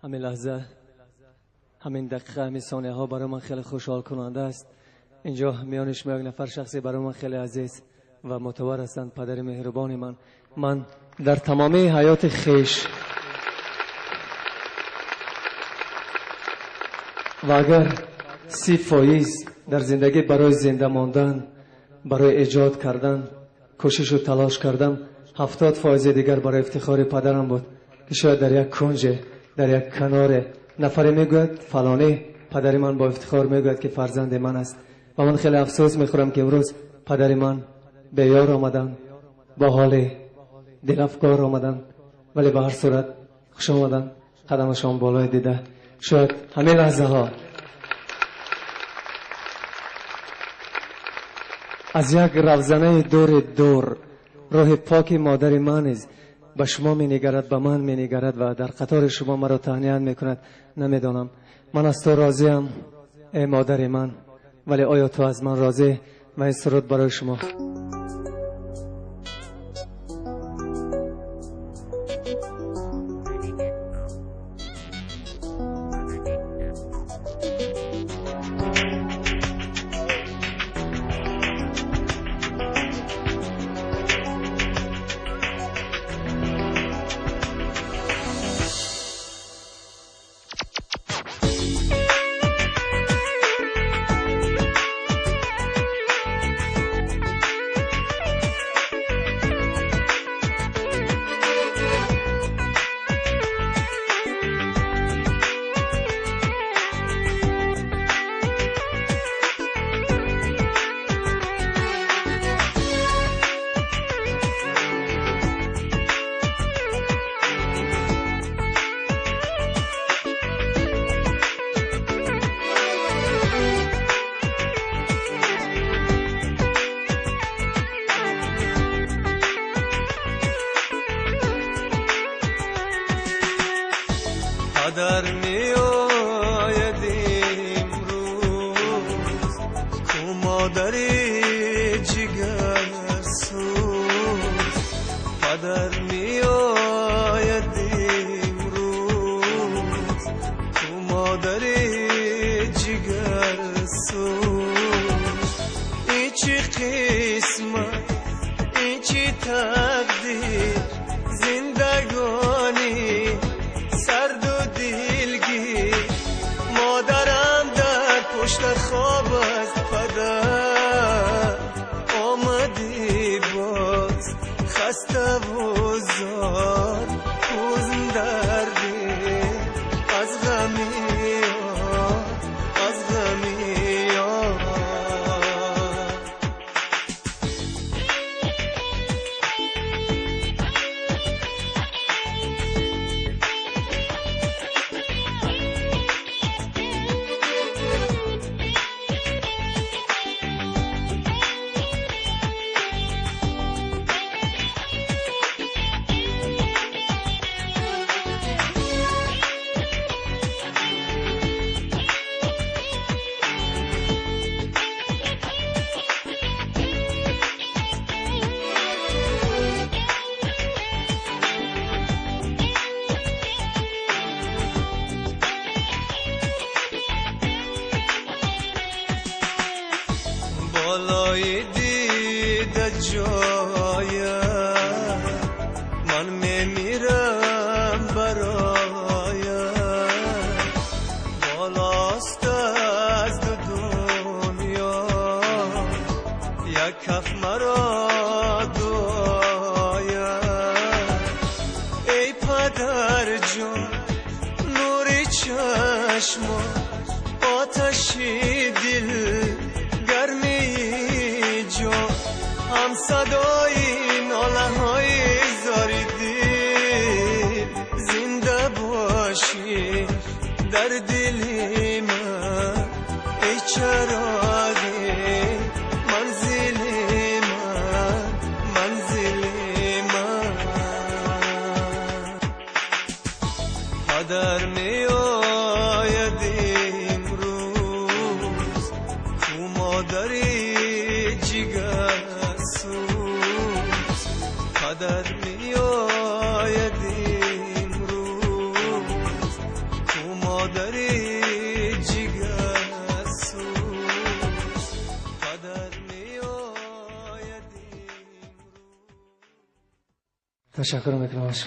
Ҳамин лаҳза, ҳамин дақиқа, ҳамин сонияҳо барои ман хеле хушҳолкунанда аст. Инҷо миёни шумо як нафар шахсе барои ман хеле азиз ва мӯътабар ҳастанд, падари меҳрубони ман. Ман дар тамоми ҳаёти хеш ва агар 30% дар зиндагӣ барои зинда мондан, барои эҷод кардан кӯшиш ва талош кардам, 70% дигар барои ифтихори падарам буд, ки шояд дар як кунҷе, дар як каноре нафаре мегӯяд фалонӣ падари ман бо ифтихор мегӯяд, ки фарзанди ман аст. Ва ман хеле афсӯс мехӯрам, ки имрӯз падари ман беёр омаданд, бо ҳоли дилафгор омаданд, вале ба ҳар сурат хуш омаданд, қадамашон болои дида. Шояд ҳамин лаҳзаҳо аз як равзанаи дури дур роҳи поки модари ман низ ба шумо менигарад, ба ман менигарад ва дар қатори шумо маро таҳният мекунад. Намедонам, ман аз ту розиям, эй модари ман, вале оё ту аз ман розӣ? Ва ин суруд барои шумо. Падар меояд имрӯз, ку модари ҷигарсӯз. Падар меояд имрӯз, ку модари ҷигарсӯз. Ин чӣ қисмат, ин чӣ тақдир, зиндагонӣ сарду дилгир. Модарам дар пушта хоб аст, падар омадӣ боз, хаставу зор, ҳузн дар дил, аз ғами ёр, аз ғами ёр. Болои дида ҷоя ман мемирам бароя, болост аз ду дунё як каф маро дуоя. Эй падарҷон, нури чашмо, оташи дил, гармии ҷон, ҳам садои нолаҳои зори дил, зинда бошӣ дар дили ман, эй чароғи манзили ман, манзили ман. Падар меояд имрӯз, ку модари ҷигарсӯз. Падар меояд имрӯз, Модари ҷигарсӯз, падар меояд. Ташаккур мекунам аз шумо.